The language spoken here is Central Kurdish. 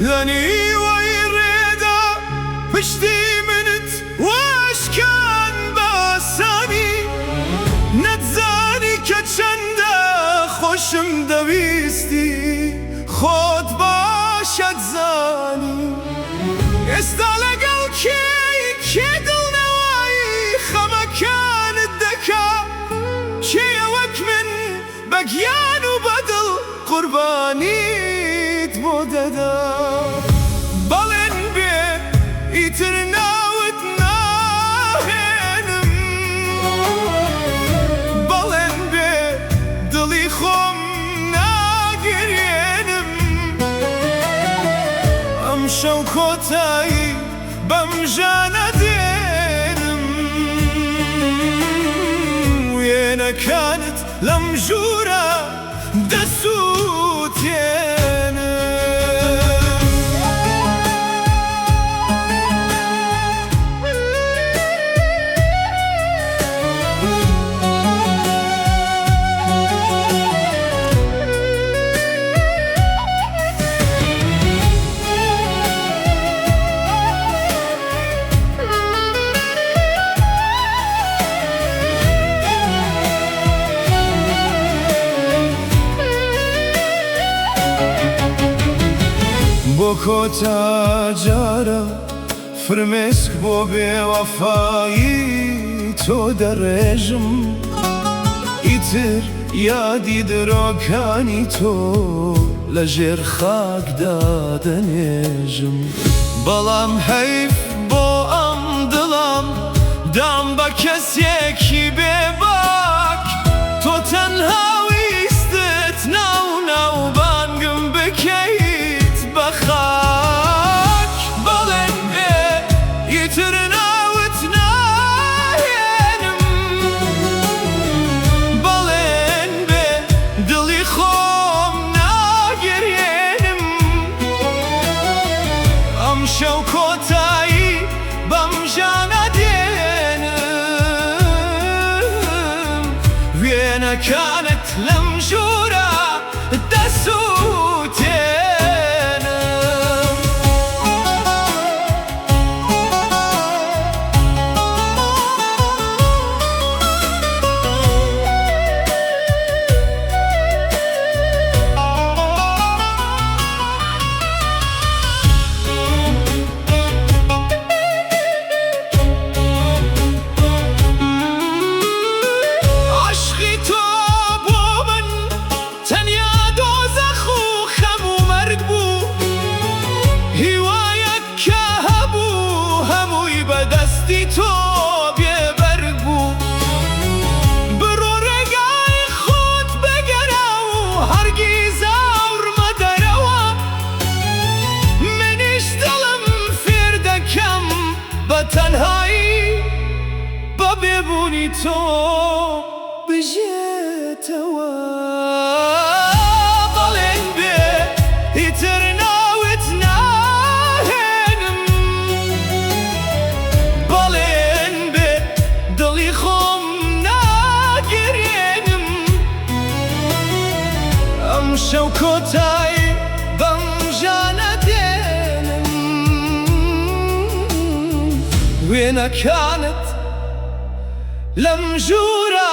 لە نیوەی ڕێدا پشتی منت وەشکان بە ئاسانی. نەتزانی کە چەندە خۆشم دەویستی، خۆت باش ئەتزانی. ئێستا لەگەڵ کێی، کێ دڵنەوایی خەمەکانت دەکا؟ کێیە وەک من بە گیان و بە دڵ قوربانیت بۆ دەدا؟ بەڵێن بێ ئیتر ناوت ناهێنم، بەڵێن بێ دڵی خۆم ناگرێنم. ئەمشەو کۆتایی بەم ژانە دێنم، وێنەکانت لەم ژوورە دەسووتێنم. بۆ کۆتا جارە فرمێسک بۆ بێوەفایی تۆ دەڕێژم، ئیتر یادی درۆکانی تۆ لە ژێر خاکدا دەنێژم. بەڵام حەیف بۆ ئەم دڵەم دام بە کەسێکی بێباک، تۆ تەنها ویستت ناو ناوبانگم بکەیت بە خاک. بەڵێن بێ ئیتر ناوت ناهێنم، بەڵێن بێ دڵی خۆم ناگرێنم. ئەمشەو کۆتایی بەم ژانە دێنم، وێنەکانت لەم ژوورە دەسووتێنم. عەشقی تۆ بۆ من تەنیا دۆزەخ و خەم و مەرگ بوو، هیوایەک کە هەبوو هەمووی بە دەستی تۆ بێبەرگ بوو. بڕۆ ڕێگای خۆت بگەرە و هەرگیز ئاوڕ مەدەرەوە، منیش دڵم فێر دەکەم بە تەنهایی بە بێبوونی تۆ بژێتەوە. بەڵێن بێ ئیتر ناوت ناهێنم، بەڵێن بێ دڵی خۆم ناگرێنم. ئەمشەو کۆتایی بەم ژانە دێنم، وێنەکانت لەم ژوورە.